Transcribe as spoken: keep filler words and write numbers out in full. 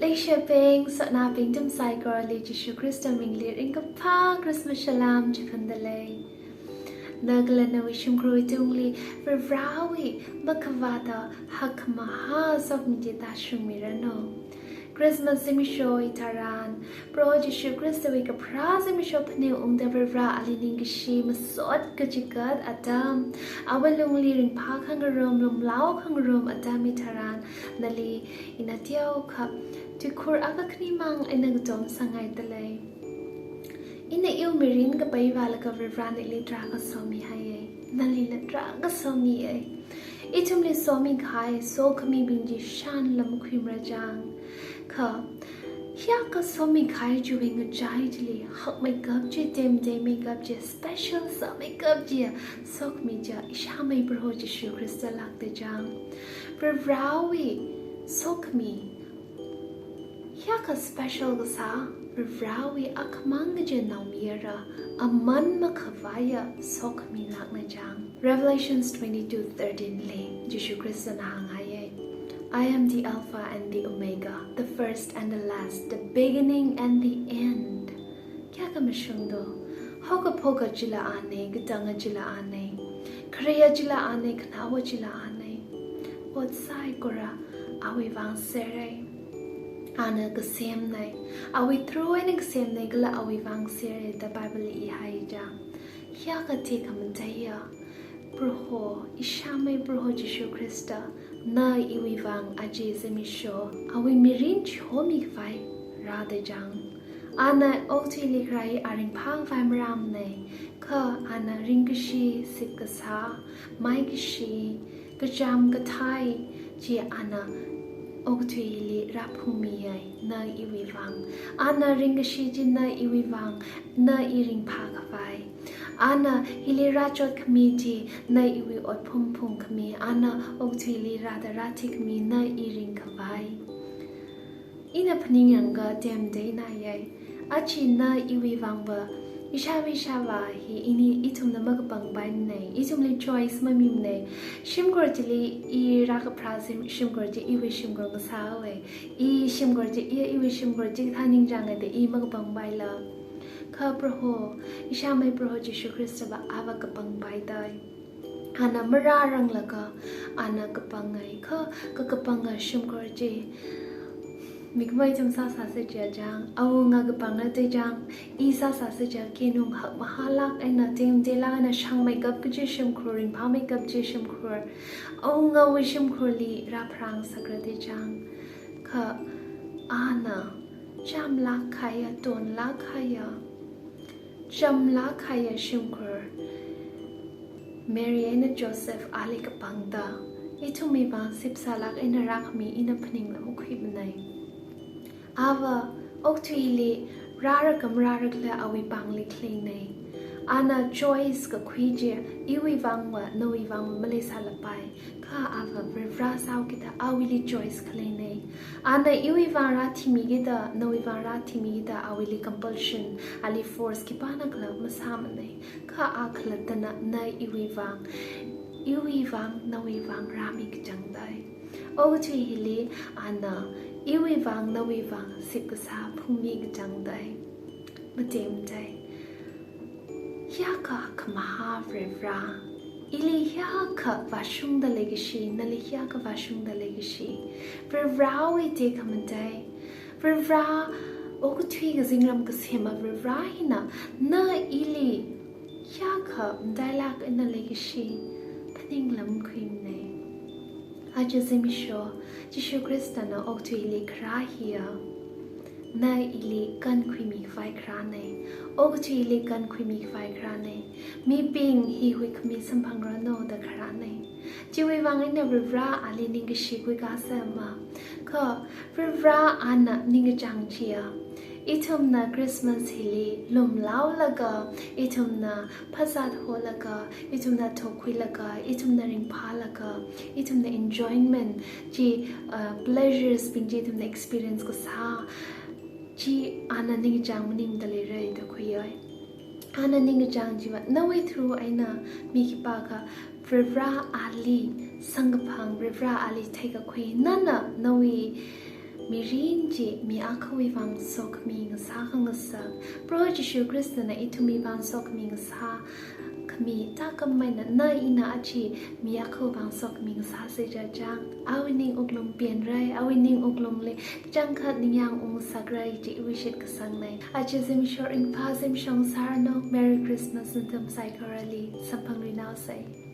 Leishibing, sotnabing, ithum saikorali Jishu Khrista mingli ringkaphā Christmas salam chiphundalei. Na kala nawui shimkhurwui tungli Varivarāwui makhavāta hakkhamahā sokhami chi tāshungmiranu. Christmas zimiksho hitharan, Proho Jishu Khristawui kapharā zimiksho phaningungda Varivarā ali ningkashi masot kachigat atam, awui lungli ringphā khangarum, lumlao khangarum atam hitharan, nali ina teokha tuikhur akha khanimang eina katom sāngaidalei. Ina iwui mirin kapai vālaga Varivarāna ili tarākha somihaiye. Nalila tarākha somiye. Ithumli somikahai sokhamibing chi shānlam khuimara chang. Kha, hiyākha somikahai chiwui ngachai chili hakmeikap chi, temteimeikap chi, special sāmeikap chi, sokhami chi ishāmei Proho Jishu Khrista lākda chang. Varivarāwui sokhami hiyākha special kasā, Varivarāwui akhamang kaji naomayara, aman makhavaiya sokhami lākna chang. Revelations twenty-two thirteen li Jishu Khristana hāngngaiye, "I am the Alpha and the Omega, the first and the last, the beginning and the end." Kayākha mashungdo, haokaphok kachila ānei, katang kachila ānei, kharei kachila ānei, khanaowa chila ānei. Ot saikora awui vang serei. Ana kasemnei, awui through eina kasemnei kala awui vang serei da Bible li ihai chang. Hiyākha tekhamataiya Proho, ishāmei Proho Jishu Khrista, na iwui vang aja zimiksho, awui mirin chihomikhavai rāda chang. Ana okathuili kharā hi a ringphākhavai marāmanei, kha ana ringkashi, sipkasā, maikashi, kachām kathai chi ana okathuili rāphungmiye, na iwui vang. Ana ringkashi chi na iwui vang, na i ringphākhavai. Ana hili rāchotkhami chi na iwui otphun phungkhami, ana okathuili rāda rāthikhami na i ringkhavai. Ina phaningyangkha temteinaye. Aja na iwui vangva, ishāvā ishāvā hi ini ithumna makapangpaimane, ithumli choice mamimanei. Shimkhur chili i rākapharā shim-, shimkhur chi iwui shimkhur masāhaowe. I shimkhur chi, i, iwui shimkhur chi kathā ningchānge da i makapangpaila. Kha Proho, ishāmei Proho Jishu Khristava ava kapangpaidai. Ana marāranglaga, ana kapangai, kha kakapanga shimkhur chi. Mikumo ithum sāsāsa chiakha chang, awunga kapanga da chang, i sāsāsa chiakha keinung hakmahālāk eina, temteilāk eina shāngmeikap kaji shimkhur, ringphāmeikap kaji shimkhur, awungawui shimkhurli rāpharāngasakra da chang. Kha ana chāmlāk kahaiya, tonlāk kahaiya, chamlāk kahaiya shimkhur Mary eina Joseph ali kapangda, ithumwui vang sipsālāk eina rākhami ina phaninglam khuimanei. Ava okathuili rāra kha marāra khala awui pāngli khaleinei. Ana choice kakhui chi iwui vangva, nawui vangva maleisālapai. Kha ava Varivarā sāhaokida awuili choice khaleinei. Ana iwui vang rāthimikida, nawui vang rāthimikida awuili compulsion, ali force khipānakhala masāmanei. Kha a khalattana na iwui vang, iwui vang, nawui vang rāmi kachangdai. Okathui hili ana iwui vang, nawui vang sipkasā phungmi kachangdai. Matemdai. Hiyākha hakkhamahā Varivarā, ili hiyākha vāshungda leikashi, nali hiyākha vāshungda leikashi. Varivarāwui tekhamatei, Varivarā okathui kazingram kasema Varivarā hina, na ili hiyākha matailāk eina leikashi, phaninglam khuimanei. Aja zimiksho, Jishu Khristana okathuili kharā hiya, na ili kankhuimikhavai kharānei, okathuili kankhuimikhavai kharānei, mibing hi huikhami samphangranu da kharānei. Chiwui vang eina Varivarā ali ningkashi khuikasema. Kha Varivarā ana ningkachāng chiya, ithumna Christmas hili lumlaolaga, ithumna phasā holaga, ithumna thokhuilaga, ithumna ringphālaga, ithumna enjoyment chi, uh, pleasures bing chi ithumna experience kasā chi ana ningkachāng maningda leirei da khuiye. Ana ningkachāng chiva, nawui through eina mi khipākha Varivarā ali samkaphang, Varivarā ali theikakhui, nana nawui Mirin chi mi akhawui vang sokhami ngasā khangasak. Proho Jishu Khristana ithumwui vang sokhami ngasā khami thākhameina na ina aja mi akhawui vang sokhami ngasāsa jiakha, awui ning wuklung pianrai, awui ning wuklungli kachangkhat ningyāng ungngasakrai chi iwui shitkasangnei. Aja zimiksho ringphā zimiksho ngasāranu. Merry Christmas nathum saikorali, samphangluinaosei.